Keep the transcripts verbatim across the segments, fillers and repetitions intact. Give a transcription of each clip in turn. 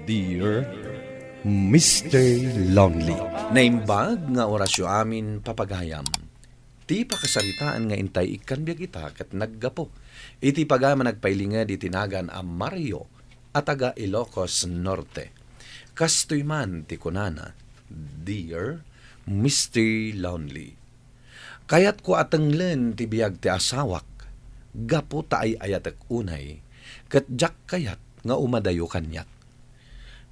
Dear Mister Lonely. Naimbag nga orasyo amin, papagayam. Ti pakasaritaan nga intay ikkan biag ita ket naggapu iti pagayam a nagpailinged iti nagan a Mario a taga Ilocos Norte. Kastoy man ti kunana, Dear Mister Lonely. Kayatko a tenglen ti biag ti asawak gapu ta ay-ayatek unay, ket diak kayat nga umadayo kaniak.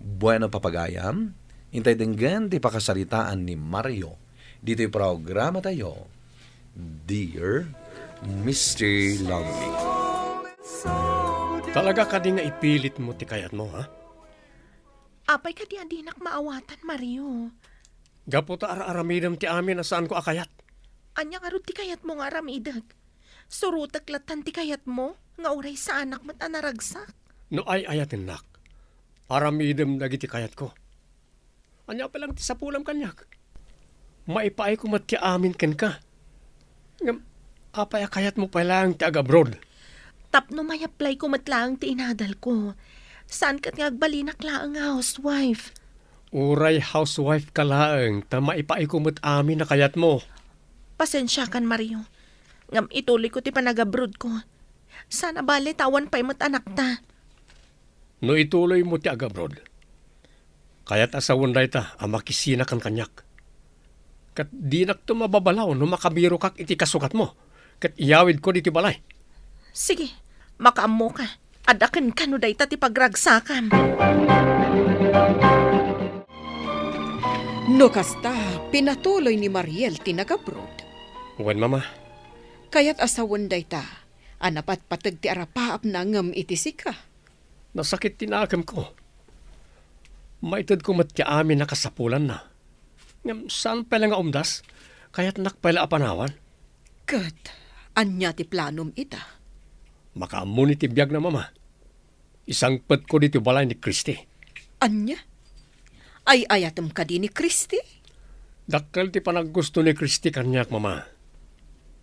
Bueno, papagayam, intay denggen ti pakasaritaan ni Mario ditoy programatayo, Dear Mister Lonely. Talaga kadi nga ipilitmo ti kayatmo, ha? Apay kadi a dinak maawatan, Mario? Gapu ta ar-aramidem ti amin a saanko a kayat. Ania ngarud ti kayatmo nga aramidek? Surotek lattan ti kayatmo nga uray saanak met a naragsak. No ay-ayatennak, aramidem dagiti kayatko. Ania pay laeng ti sapulam kaniak? Maipaayko met ti amin kenka. Ngem, apay a kayatmo pay laeng ti agabroad? Tapno mayaplayko met laeng ti inadalko. Saan ket nga agbalinak laeng nga housewife. Uray housewife ka laeng, ta maipaayko met amin a kayatmo. Pasensiakan, Mario. Ngem ituloyko ti panagabroadko. Saan a bale ta awan pay met anakta. No ituloymo ti agabroad, kayat a sawen dayta a makisinakan kaniak. Ket dinakto mababalaw no makabirokak iti kasukatmo, ket iyawidko ditoy balay. Sige, makaammoka. Adda kenka no dayta ti pagragsakam. No kasta, pinatuloy ni Mariel ti nagabroad. Wen, Mama. Kayat a sawen dayta a napatpateg ti arapaapna ngem iti sika. Nasakit ti nakemko. Maitedko met ti amin a kasapulanna. Ngem saan pay la nga umdas, kayatnak pay la a panawan. Ket ania ti planom ita? Makaammo ni ti biagna, Mama. Isangpetko ditoy balay ni Christy. Ania? Ay-ayatem kadi ni Christy? Dakkel ti panaggusto ni Christy kaniak, Mama.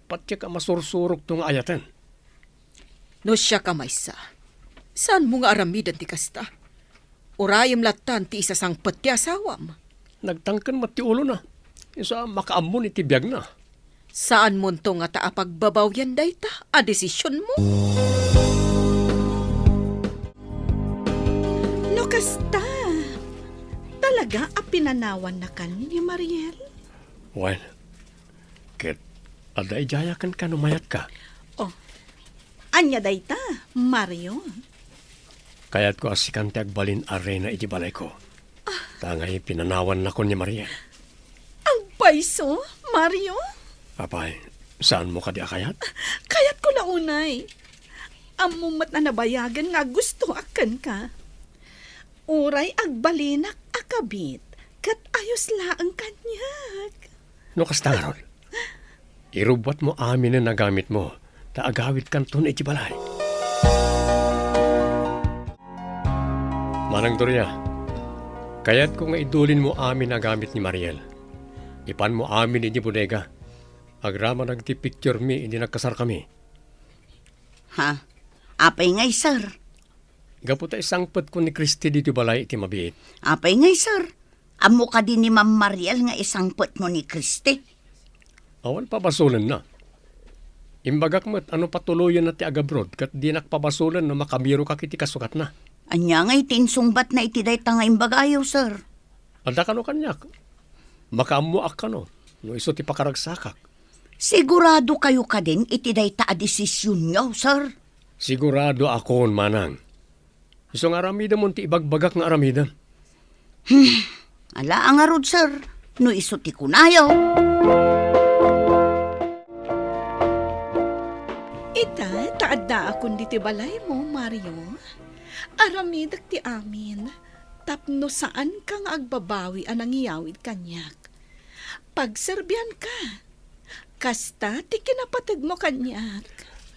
Patiek a masursurokto nga ayaten. No siak a maysa, saanmo nga aramiden ti kasta? Urayem lattan ti isasangpet ti asawam. Nagtangken met ti ulona. Isu a makaammo ni ti biagna. Saanmonto ngata a pagbabawian dayta a desisionmo? No kasta, talaga a pinanawannakan ni Mariel? Wen, ket adda idiaya kenka no mayatka. Oh, ania dayta, Mario? Kayatko a sikan ti agbalin a reyna iti balayko. Ah. Ta ngay pinanawannakon ni Mariel. Agpayso, Mario? Apay, saanmo kadi a kayat? Kayatko la unay. Ammom met a nabayagen nga aggustoak kenka. Uray agbalinak a kabit, ket ayos laeng kaniak. No kasta ngarud, irubbuatmo aminen a gamitmo, ta agawidkanton iti balay. Manang Doria, kayatko nga idulinmo amin a gamit ni Mariel. Ipanmo amin iti bodega. Agraman dagiti picturemi idi nagkasarkami. Ha? Apay ngay, sir? Gapu ta isangpetko ni Christy ditoy balay iti mabiit. Apay ngay, sir? Ammo kadi ni Ma'am Mariel nga isangpetmo ni Christy? Awan pabasolenna. Imbagak met a no patuloyenna ti agabroad ket dinak pabasolen no makabirokak iti kasukatna. Ania ngay ti insungbatna iti dayta nga imbagayo, sir? Adda kano kaniak. Makaammoak kano no isu ti pakaragsakak. Sigurado kayo kadin iti dayta a desisionyo, sir? Sigurado akon, manang. Isu nga aramidemon ti ibagbagak nga aramidem. Hmm, ala a ngarud, sir, no isu ti kunayo. Ita, ta addaakon ditoy balaymo, Mario. Aramidek ti amin, tapno saanka nga agbabawi a nangiyawid kaniak. Pagserbianka. Kasta ti kinapategmo kaniak.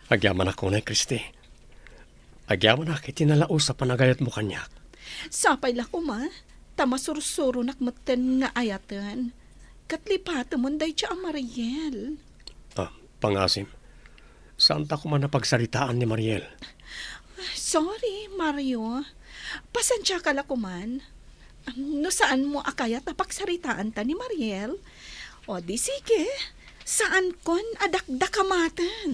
Agyamanak unay, Christy. Agyamanak iti nalaus a panagayatmo kaniak. Sapay la koma, ta masursuronak metten nga ayaten. Ket lipatemon dayta a Mariel. Ah, pangasim. Saanta koma napagsaritaan ni Mariel. Sorry, Mario. Pasensiaka la koman. No saanmo a kayat a pagsaritaanta ni Mariel, o di sige, saankon a dakdakamaten.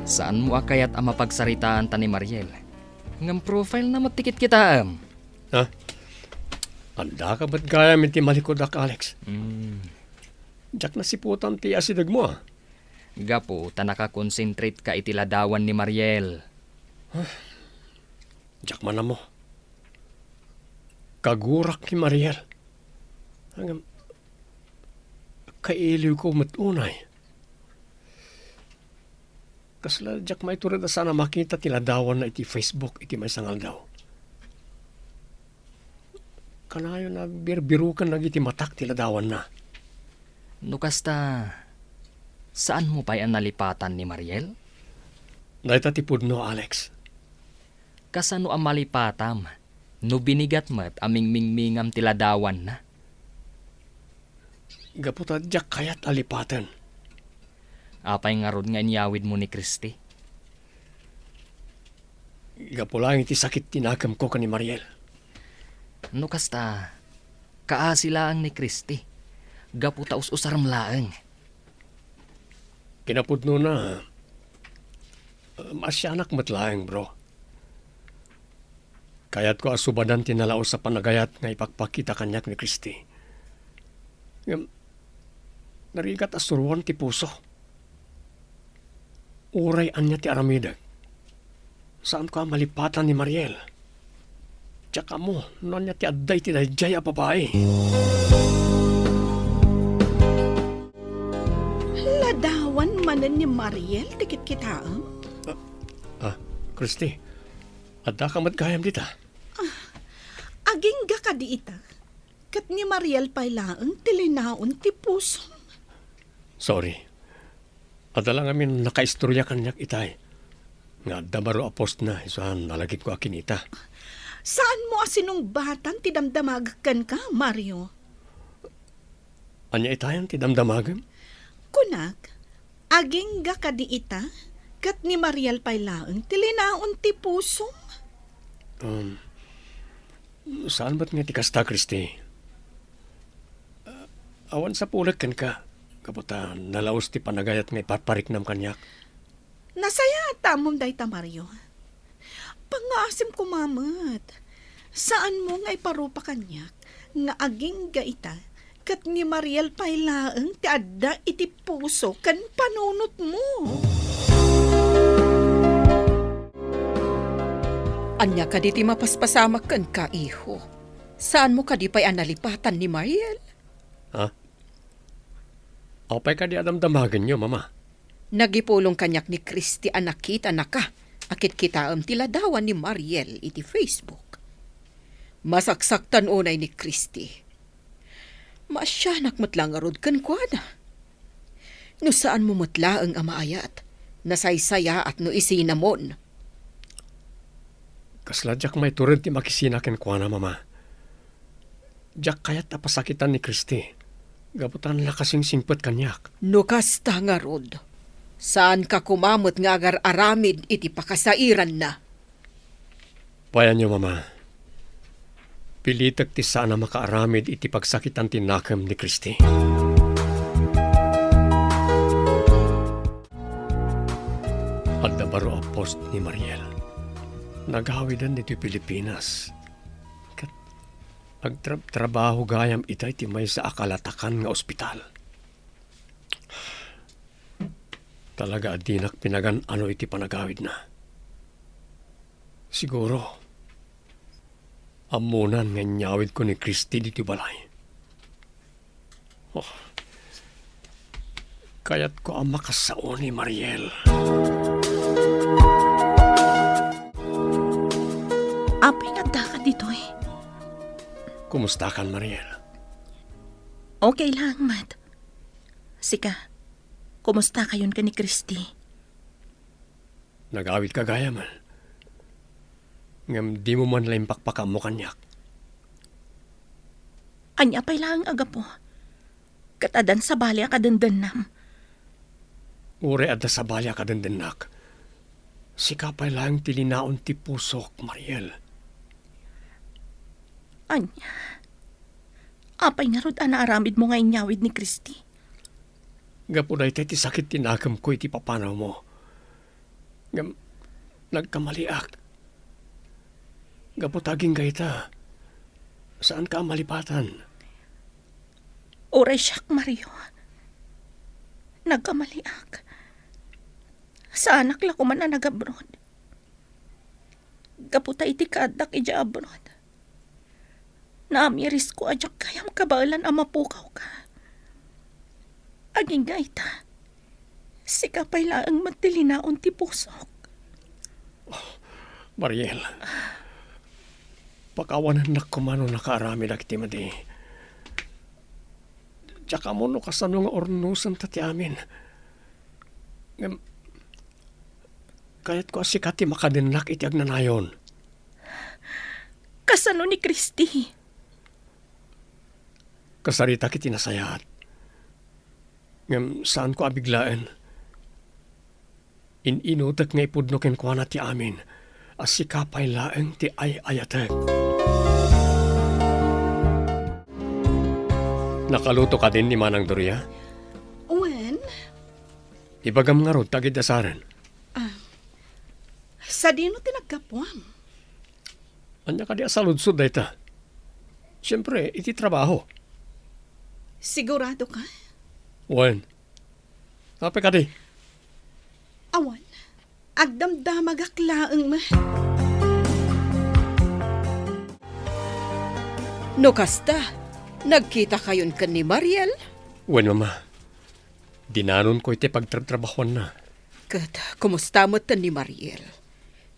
Saanmo a kayat a mapagsaritaanta ni Mariel? Ngem profile na met ti kitkitaem. Ha? Addaka met gayam iti malikudak, Alex. Hmm. Diak nasiputan ti asidegmo, a. Gapu ta nakakonsentrate ka iti ladawan ni Mariel. Diak man ammo. Kagurak ni Mariel. Ngem, kailiwko met unay. Kasla diak maitured a saan a makita ti ladawanna iti Facebook iti maysa nga aldaw. Kanayon a birbiroken dagiti matak ti ladawanna. No kasta, saanmo pay a nalipatan ni Mariel? Dayta ti pudno, Alex. Kasano a malipatam no binigat met a mingmingmingam ti ladawanna? Gapu ta diak kayat a lipaten. Apay ngarud nga inyawidmo ni Christy? Gapu laeng iti sakit ti nakemko ken ni Mariel. No kasta, kaasi laeng ni Christy. Gapu ta us-usarem laeng. Kinapudnona, maasianak met laeng, bro. Kayatko a subadan ti nalaus a panagayat nga ipakpakita kaniak ni Christy. Ngem, narigat a suroan ti puso. Uray ania ti aramidek, saanko a malipatan ni Mariel. Diak ammo no ania ti adda iti daydiay a babai. Ladawan manen ni Mariel ti kitkitaem? Ah, ah, Christy, addaka met gayam dita? Ah, agingga kadi ita, ket ni Mariel pay laeng ti linaon ti pusom. Sorry. Adda la ngamin nakaistorya kaniak itay nga adda baro a postna isu a nalagipko a kinita. Saanmo a sinungbatan ti damdamagek kenka, Mario? Ania itayen ti damdamagem? Kunak, agingga kadi ita, ket ni Mariel pay laeng ti linaon ti pusom? Um, saan met nga ti kasta, Christy? Awan sapulek kenka, gapu ta nalaus ti panagayat nga ipapariknam kaniak. Nasayaat ta ammom dayta, Mario. Pangngaasim koma met. Saanmo nga iparupa kaniak nga agingga ita ket ni Mariel pay laeng ti adda iti puso ken panunotmo. Ania kadi ti mapaspasamak kenka, iho? Saanmo kadi pay a nalipatan ni Mariel? Ha? Apay kadi a damdamagenyo, Mama? Nagipulong kaniak ni Christy a nakitanaka a kitkitaem ti ladawan ni Mariel iti Facebook. Masaksaktan unay ni Christy. Maasianak met la ngarud kenkuana. No saanmo met laeng a maayat, nasaysayaat no isinamon. Kasla diak maitured ti makisina kenkuana, Mama. Diak kayat a pasakitan ni Christy, gapu ta nakasingsingpet kaniak. No kasta ngarud, saanka koma met nga agar-aramid iti pakasairanna. Payanyo, Mama. Pilitek ti saan a makaaramid iti pagsakitan ti nakem ni Christy. Adda baro a post ni Mariel. Nagawiden ditoy Pilipinas. Ket agtrabtrabaho gayam ita iti maysa a kalatakan nga ospital. Talaga a dinak pinagan-ano iti panagawidna. Siguro, ammonan nga inyawidko ni Christy ditoy balay. Oh, kayatko a makasao ni Mariel. Apay nga addaka ditoy? Kumustakan, Mariel? Okay lang, Mat. Sika, kumusta kayon ken ni Christy? Nagawidka gayam. Ngem dimo man la impakpakaammo kaniak. Ania pay laeng a gapu? Ket addan sabali a kadendennam. Uray adda sabali a kadendennak. Sika pay laeng ti linaon ti pusok, Mariel. Ania? Apay ngarud a naaramidmo nga inyawid ni Christy? Gapu dayta ti sakit ti nakemko iti papanawmo. Ngem nagkamaliak. Gapu ta agingga ita, saanka a malipatan. Uray siak, Mario. Nagkamaliak. Saanak la koman a nag-abroad. Gapu ta iti kaaddak idiay abroad, naamirisko a diak gayam kabaelan a mapukawka. Agingga ita, sika pay laeng met ti linaon ti pusok. Mariel, pakawanennak koma no nakaaramidak iti madi. Diak ammo no kasano nga urnosenta ti amin. Ngem, kayatko a sika ti makadennak iti agnanayon. Kasano ni Christy? Kasaritak iti nasayaat. Ngem saanko a biglaen. In-inutek nga ipudno kenkuana ti amin a sika pay laeng ti ay-ayatek. Nakaluto kadin ni Manang Doria? Wen. Ibagam ngarud ta agidasaren. Ah, sadino ti naggapuam? Ania kadi a saludsod dayta? Siempre, iti trabaho. Sigurado ka? Wen. Apay kadi? Awan. Agdamdamagak laeng met. No kasta, nagkitakayon ken ni Mariel? Wen, Mama. Dinanonko iti pagtrabtrabahoanna. Ket kumusta met ni Mariel?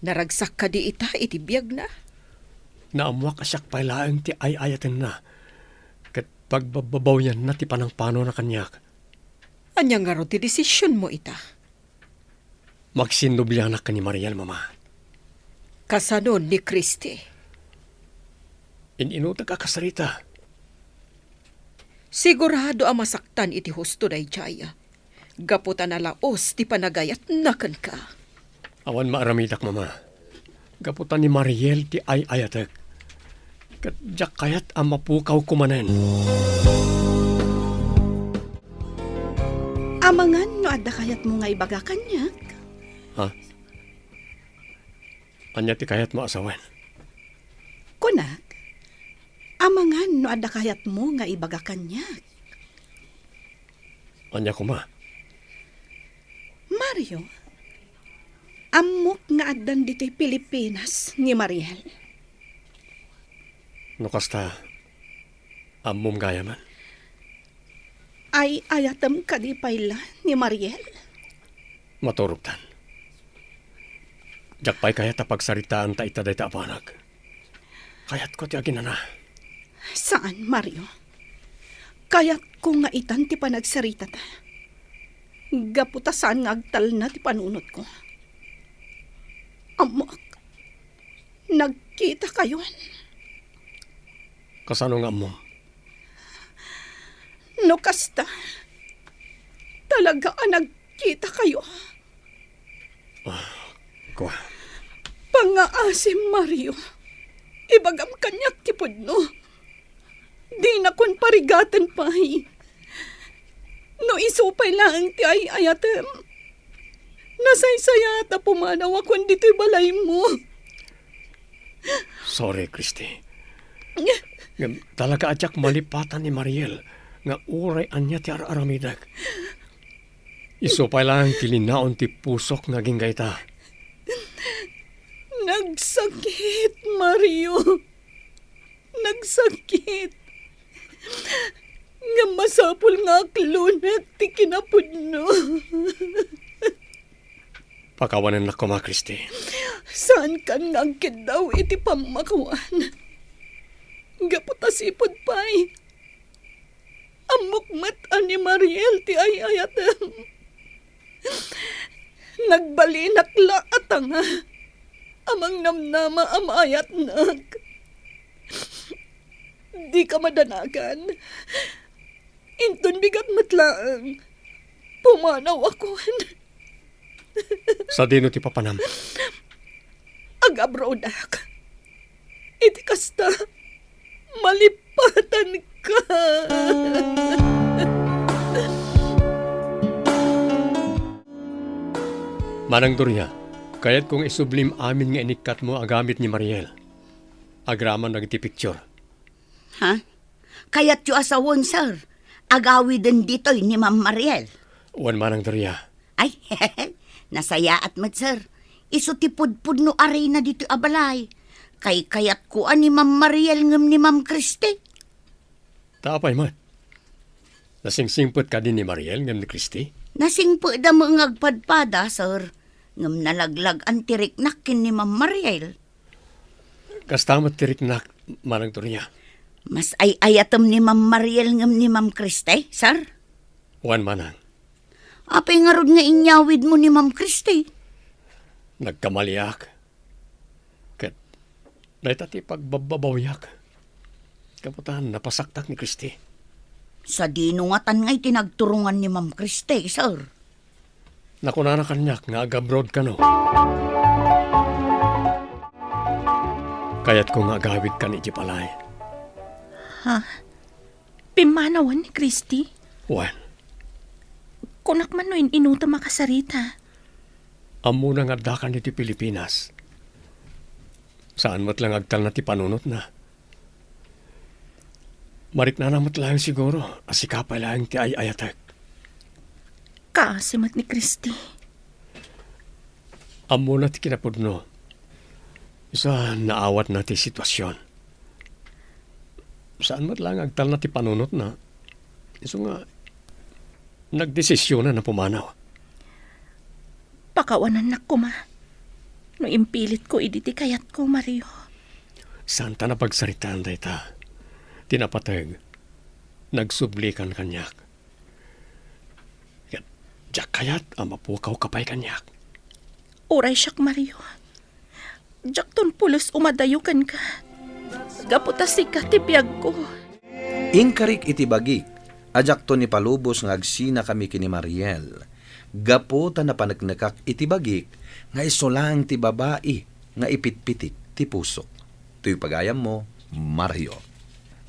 Naragsak kadi ita iti biagna? Naammoak a siak pay laeng ti ay-ayatenna, ket pagbabbabawianna ti panangpanona kaniak. Ania ngarud ti desisionmo ita? Magsinnublianak ken ni Mariel, Mama. Kasano ni Christy? In-inutek a kasarita. Sigurado a masaktan iti husto daydiay, gapu ta nalaos ti panagayatna kenka. Awan maaramidak, Mama. Gapu ta ni Mariel ti ay-ayatek. Ket diak kayat a mapukawko manen. Amangan no adda kayatmo nga ibaga kaniak? Ha? Ania ti kayatmo a sawen? Kunak, amangan no adda kayatmo nga ibaga kaniak. Ania koma? Mario, ammok nga addan ditoy Pilipinas ni Mariel. No kasta, ammom gayamen? Ay-ayatem kadi pay la ni Mariel? Maturogtan. Diak pay kayat a pagsaritaanta ita dayta a banag. Kayatko ti aginana. Saan, Mario. Kayatko nga itan ti panagsaritata. Gapu ta saan nga agtalna ti panunotko. Ammok. Nagkitakayon. Kasano nga ammom? No kasta, talaga a nagkitakayo. Ah, kua. Pangngaasim, Mario. Ibagam kaniak ti pudno. Dinakon parigaten pay. No isu pay laeng ti ay-ayatem, nasaysayaat a pumanawakon ditoy balaymo. Sorry, Christy. Ngem talaga a diak malipatan ni Mariel nga uray ania ti ar-aramidek. Isu pay laeng ti linaon ti pusok nga agingga ita. Nagsakit, Mario. Nagsakit. Ngem masapul nga aklonek ti kinapudno. Pakawanennak koma, Christy. Saankan nga agkiddaw iti pammakuan. Gapu ta sipud pay, ammok met a ni Mariel ti ay-ayatem. Nagbalinak la a tanga a mangnamnama a maayatnak. Dika madanagan. Inton bigat met laeng, pumanawakon. Sadino ti papanam? Agabrodak. Iti kasta, malipatanka. Manang Doria, kayatko nga isublim amin nga inikkatmo a gamit ni Mariel. Agraman dagiti picture. Ha? Kayatyo a sawen, sir? Agawiden ditoy ni Ma'am Mariel? Wen, Manang Doria. Ay, nasayaat met, sir. Isu ti pudpudno a reyna ditoy a balay. Kaykayatko a ni Ma'am Mariel ngem ni Ma'am Christy. Ta apay met? Nasingsingpet kadi ni Mariel ngem ni Christy? Nasingpetda met nga agpadpada, sir. Ngem nalaglag-an ti riknak ken ni Ma'am Mariel. Kasta met ti riknak, Manang Doria. Mas ay-ayatem ni Ma'am Mariel ngem ni Ma'am Christy, sir? Wen, Manang. Apay ngarud nga inyawidmo ni Ma'am Christy? Nagkamaliak. Ket dayta ti pagbabbabawiak. Gapu ta napasaktak ni Christy. Sadino ngatan ngay ti nagturongan ni Ma'am Christy, sir? Nakunana kaniak nga agabroad kano. Kayatko nga agawidkan iti balay. Ha? Pimmanawan ni Christy? Wen. Kunak man no in-inuta makasarita. Ammona nga addakan iti Pilipinas. Saan met lang agtalna ti panunotna. Mariknana met laeng siguro a sika pay laeng ti ay-ayatek. Kaasi met ni Christy. Ammona ti kinapudno. Isu a naawatna ti situasion. Saan met laeng agtalna ti panunotna. Isu nga nagdesisionna a pumanaw. Pakawanannak koma no impilitko idi ti kayatko, Mario. Saanta a pagsaritaan dayta. Ti napateg, nagsublikan kaniak. Ket diak kayat a mapukawka pay kaniak. Uray siak, Mario. Diakton pulos umadayo kenka. Gapu ta sika ti biagko. Inkarik iti bagik a diakton ipalubos nga agsinakami ken ni Mariel, gapu ta napaneknekak iti bagik nga isu laeng ti babai nga ipitpitik ti pusok. Toy pagayammo, Mario.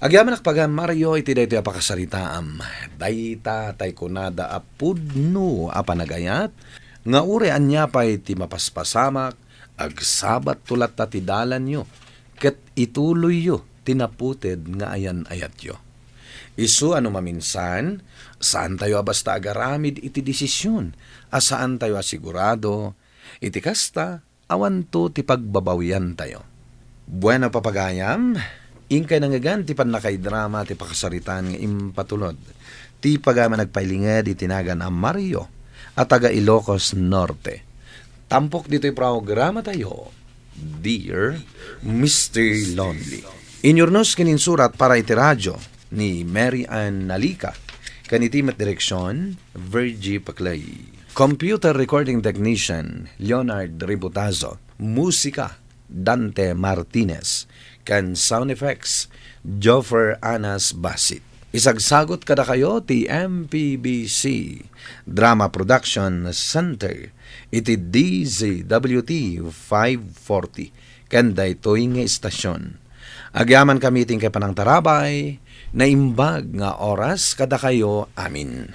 Agyamanak pagayam, Mario, iti daytoy a pakasaritaam. Dayta tay kunada a pudno a panagayat, nga uray ania pay ti mapaspasamak, agsabatto latta ti dalanyo, ket ituloyyo ti naputed nga ayan-ayatyo. Isu a no maminsan, saantayo a basta agaramid iti desisyon a saantayo a sigurado. Iti kasta, awanto ti pagbabawiantayo. Bueno, papagayam, inkay nangngegan ti pannakaidrama ti pakasaritaan nga impatulod ti pagayam a nagpailinged iti nagan a Mario a taga Ilocos Norte. Tampok ditoy programatayo, Dear Mister Lonely. Inyurnos ken insurat para iti radio ni Mary Ann Nalica, ken iti met direksyon, Virgie Paclay. Computer recording technician, Leonard Ributazo. Musika, Dante Martinez. Ken sound effects, Joffer Anas Basit. Isagsagot kadakayo ti M P B C Drama Production Center iti D Z W T five forty. Ken daytoy nga istasyon. Agyamankami ti inkay panangtarabay, naimbag nga oras kadakayo amin.